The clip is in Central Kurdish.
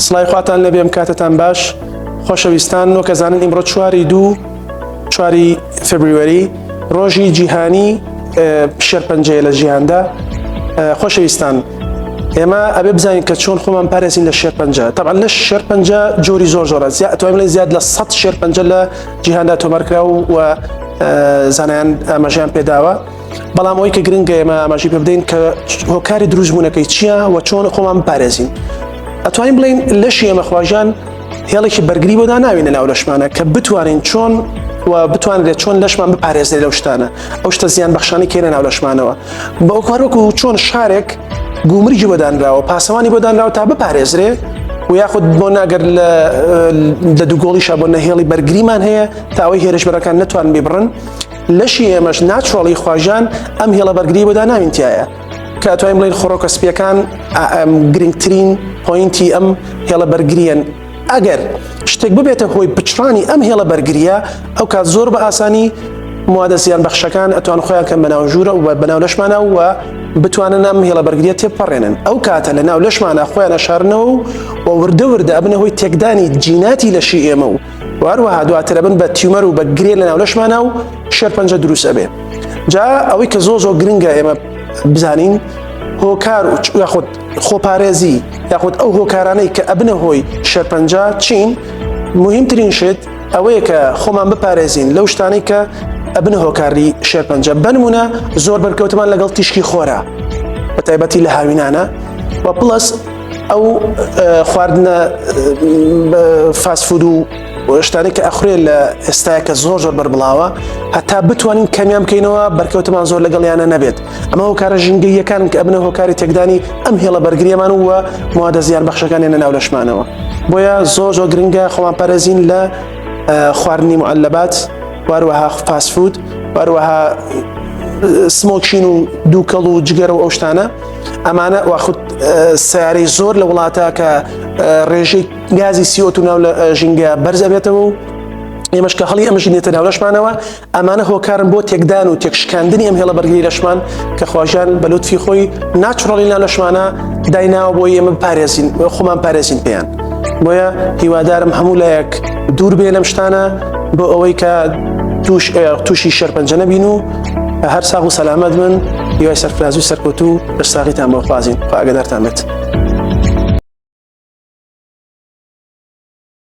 سڵای خواتان لەبێم کاتتان باش خۆشەویستان وەک ئەزانن ئیمڕۆ چواری دوو چواری February ڕۆژی جیهانی شێرپەنجەیە لە جیهاندا خۆشەویستان ئێمە ئەبێ بزانین کە چۆن خۆمان پارێزین لە شێرپەنجە تەبعەن لە شێرپەنجە جۆری زۆر زۆرە زیاد توانین بڵێین زیاد لە 100 شێرپەنجە لە جیهاندا تۆمارکرا و زانایان ئاماژەیان پێداوە بەڵام ئەوەی کە گرنگە ئێمە ئاماژەی پێ بدەین کە هۆکاری دروستبوونەکەی چییە و چۆن خۆمان بپارێزین ئەتوانین بڵین لەشی ئێمە خواژان هێڵێکی بەرگری بۆ داناوین لە ناو لەشمانە کە بتوانین چۆن و بتوانرێت چۆن لەشمان بپارێزێت لەو شتانە ئەو شتە زیان بەخشانی کێنە ناو لەشمانەوە بە وەکو چۆن شارێک گومرگی بۆ دانراوە پاسەوانی بۆ دانراوە تا بپارێزرێ و یاخود بۆ ناگەر لە دووگۆڵیشا بۆ نەهێڵی بەرگریمان هەیە تا ئەوەی هێرشبەرەکان نەتوان بیبڕن لەشی ئێمەش naturally خواژان ئەم هێڵە بەرگری بۆ داناوین تایە کە ئەتوانین بڵێین خڕۆکە سپیەکان گرنگترین point ی ئەم هێڵە بەرگریەن ئەگەر شتێک ببێتە هۆی پچڕانی ئەم هێڵە بەرگریە ئەو کات زۆر بە ئاسانی موادە زیان بەخشەکان ئەتوان خۆیان کەن بەناو ژوورە و بەناو لەشمانە و بتوانن ئەم هێڵە بەرگریە تێپەڕێنن ئەو کاتە لە ناو لەشمانە خۆیان ئەشارنەوە و وردە وردە ئەبنە هۆی تێکدانی جیناتی لەشی ئێمە و و هەروەها دواتر ئەبن بە tumor و بە گرێ لە ناو لەشمانە و شێرپەنجە دروست ئەبێ جا ئەوەی کە زۆر زۆر گرنگە ئێمە بزانین هۆکار و یاخود خۆپارێزی یاخود ئەو هۆکارانەی کە ئەبنە هۆی شێرپەنجە چین مهمترین شت ئەوەیە کە خۆمان بپارێزین لەو شتانەی کە ئەبنە هۆکاری شێرپەنجە بەنمونە زۆر بەرکەوتمان لەگەڵ تیشکی خۆرە بە تایبەتی لە هاوینانە و plus ئەو خواردنە fast food و شتانەی کە ئەخورێ لە ئێستاە کە زۆر زۆر بەربڵاوە هەتا بتوانین کەمیان بکەینەوە بەرکەوتمان زۆر لەگەڵیانە نەبێت ئەمە هۆکارە ژینگەییەکان کە ئەبنە هۆکاری تێکدانی ئەم هێڵە بەرگریەمان و موادە زیان بەخشەکانیان لە ناو لەشمانەوە بۆیە زۆر زۆر گرنگە خۆمان پارێزین لە خواردنی معلبات واروەها fast food واروەها smoking و دووکەڵ و جگەرە و ئەو شتانە ئەمانە واخود سیارەی زۆر لە وڵاتە کە ڕێژەی گازی CO2 ناو لە ژینگە بەرز ئەبێتەوە و ئێمەش کە هەڵی ئەم ژینێتە ناو لەشمانەوە ئەمانە هۆکارن بۆ تێکدان و تێکشکاندنی ئەم هێڵە بەرگری لەشمان کە خواژان بە لوتفی خۆی naturally ناو لەشمانە دایناوە بۆ ئێمە پارێزین خۆمان پارێزین پێیان بۆیە هیوادارم هەموو لایەک دوور بێ لەم شتانە بۆ ئەوەی کە توش تووشی شێرپەنجە نەبین و هەر ساغ و سەلامەت بن هیوای سەرفرازی و سەرکەوتوو لەش ساغیتان بۆ خوازین خوا ئاگادارتان بێت.